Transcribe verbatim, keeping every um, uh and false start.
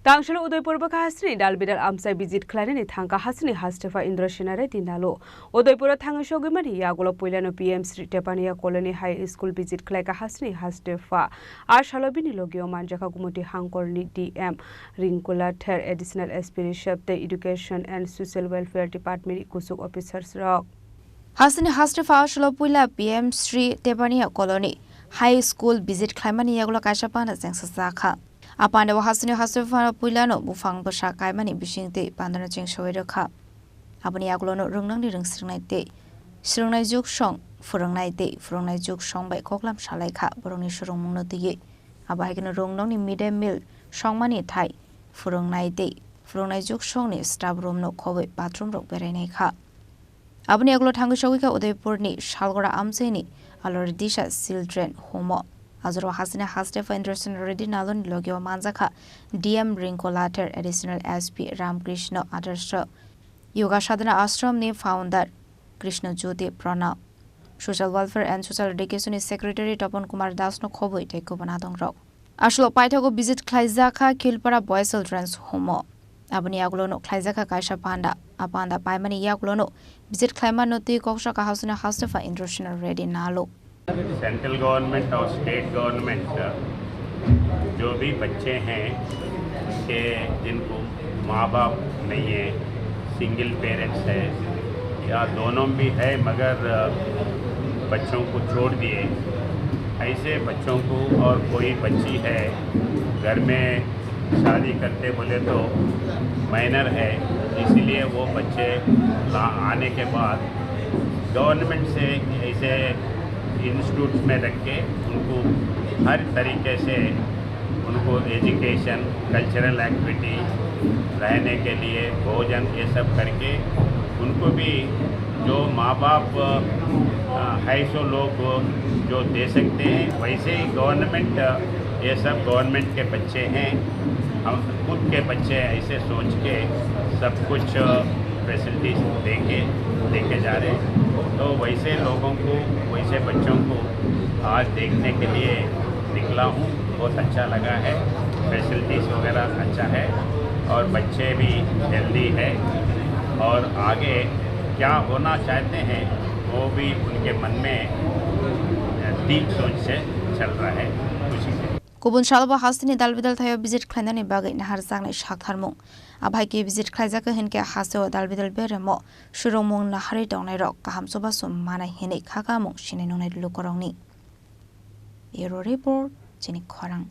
Tangshilo Udaipur bwkha hasini dal bidal amchai visit khlainani thangkha hasini Hastefa Indrasena Reddy Nalu. Udaipuro thangwi sogwimani yagulo puilano P M Sri Tepania Colony High School visit khlaikha hasini Hastefa. A salo bini logio manjakha Gumoti Hangkorni D M Ringkula Ther, Additional S P Rishabh tei Education and Social Welfare Department ni kuchuk officers rok. Hasini Hastefa a salo puila P M Sri Tepania Colony High School visit khlaimani yagulo kaisa panda chengsa chakha. A pandao hasini Hastefa puilano buphang bwsa kaimani bisingtwi pandano chengsawi rwkha. Aboni yagulono rwngnangni rwngswrwngnai tei swrwngnai jugsong phwrwngnai tei phwrwngnai jugsong bai koklam salaikha borokni swrwngmungno twiwi. Abo hai kheno rwngnangni mid day meal songmani thai phwrwngnai tei phwrwngnai jugsongni staff roomno khobwi bathroom rok berainaikha. Aboni yagulo thangwi sogwikha Udaipurni Salgora amchaini Alori Disha Children Home o. Ajoro hasini Hastefa Indrasena Reddy Naluni logio manjakha D M Ringkula Ther, Additional S P Ramkrishna Adarsh, Yoga Sadhana Ashram ni founder Krishna Jyoti Pranab, Social Welfare and Social Education ni Secretary Tapan Kumar Das no khobwi tei kubun adongrok. Aswk paithago visit khlaijakha Khilpara Boys Children's Home o. Aboni yagulono khlaijakha kaisa panda. A panda paimani yagulono visit khlaimano twi kok sakha hasini Hastefa Indrasena Reddy Nalu. Central government और state government, जो भी बच्चे हैं उनके, जिनको माँ बाप नहीं है, सिंगल पेरेंट्स है या दोनों भी है मगर बच्चों को छोड़ दिए, ऐसे बच्चों को, और कोई बच्ची है घर में शादी करते बोले तो माइनर है, इसीलिए वो बच्चे ला आने के बाद गवर्नमेंट से ऐसे इंस्टीट्यूट में रख के उनको हर तरीके से उनको एजुकेशन, कल्चरल एक्टिविटी, रहने के लिए भोजन, ये सब करके उनको भी जो माँ बाप है सो लोग जो दे सकते हैं, वैसे ही गवर्नमेंट, ये सब गवर्नमेंट के बच्चे हैं। हम खुद के बच्चे ऐसे सोच के सब कुछ फैसिलिटीज देके लेके जा रहे हैं। तो वैसे लोगों को, वैसे बच्चों को आज देखने के लिए निकला हूँ। बहुत अच्छा लगा है, फैसिलिटीज वगैरह अच्छा है और बच्चे भी हेल्दी है और आगे क्या होना चाहते हैं वो भी उनके मन में डीप सोच से चल रहा है, खुशी से। Kubun salobo hasteni dalbidal thaio visit khlainani bagwi naharjaknai saktharmung. Abahaikhe visit khlaijakha hinkhe hasteo dalbidal beremo swrwngmung naharwi tongnairok kaham chubachu manai hinwi khakamung sinai nungnai lukurokni. Bureau Report, chini khorang.